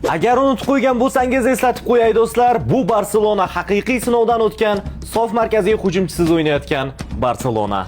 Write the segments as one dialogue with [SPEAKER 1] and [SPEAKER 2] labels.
[SPEAKER 1] Agar unutib qo'ygan bo'lsangiz, eslatib qo'yay do'stlar, bu Barselona haqiqiy sinovdan o'tgan, sof markaziy hujumchisiz o'ynayotgan Barselona.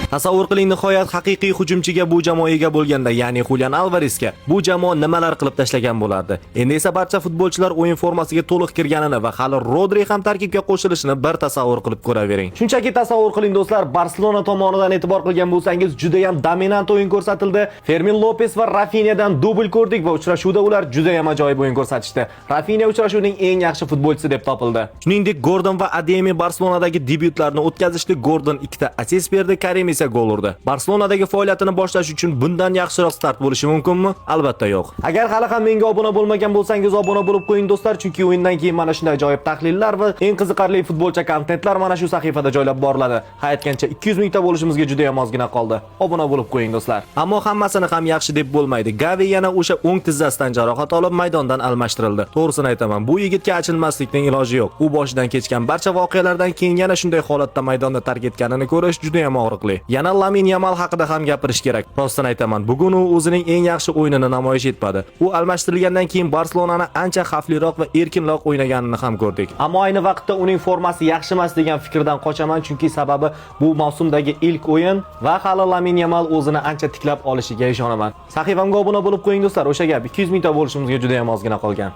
[SPEAKER 1] Tasavvur qiling, nihoyat haqiqiy hujumchiga bu jamoa ega bo'lganda, ya'ni Julian Alvaresga bu jamoa nimalar qilib tashlagan bo'lardi. Endi esa barcha futbolchilar o'yin formasiga to'liq kirganini va hali Rodri ham tarkibga qo'shilishini bir tasavvur qilib ko'ravering. Shunchaki tasavvur qiling do'stlar, Barselona tomonidan e'tibor qilgan bo'lsangiz, juda ham dominant o'yin ko'rsatildi. Fermin Lopes va Rafinyadan dubl ko'rdik va uchrashuvda ular juda ham ajoyib o'yin ko'rsatishdi. Rafinya uchrashuvning eng yaxshi futbolchisi deb topildi. Shuningdek, Gordon va Ademi Barselonadagi debyutlarini o'tkazishdi. Gordon ikkita assist berdi, Karim esa gol urdi. Barselonadagi faoliyatini boshlash uchun bundan yaxshiroq start bo'lishi mumkinmi? Albatta yo'q. Agar hali ham menga obuna bo'lmagan bo'lsangiz, obuna bo'lib qo'ying do'stlar, chunki o'yindan keyin mana shunday ajoyib tahlillar va eng qiziqarli futbolcha kontentlar mana shu sahifada joylab boriladi. Ha aytgancha 200 mingta bo'lishimizga juda ham ozgina qoldi. Obuna bo'lib qo'ying do'stlar. Ammo hammasini ham yaxshi deb bo'lmaydi. Gavi yana o'sha o'ng tizzasidan jarohat olib maydondan almashtirildi. To'g'risini aytaman, bu yigitga achinmaslikning iloji yo'q. U boshidan kechgan barcha voqealardan keyin yana shunday holatda maydonni tark etganini ko'rish juda ham og'riqli. Yana Lamin Yamal haqida ham gapirish kerak. Rostini aytaman, bugun u o'zining eng yaxshi o'yinini namoyish etmadi. U almashtirilgandan keyin Barselonani ancha xavfliroq va erkinroq o'ynaganini ham ko'rdik. Ammo ayni vaqtda uning formasi yaxshi emas degan fikrdan qochaman, chunki sababi bu mavsumdagi ilk o'yin va hali Lamin Yamal o'zini ancha tiklab olishiga ishonaman. Sahifamga obuna bo'lib qo'ying do'stlar, o'sha gap 200 mingta bo'lishimizga juda ham ozgina qolgan.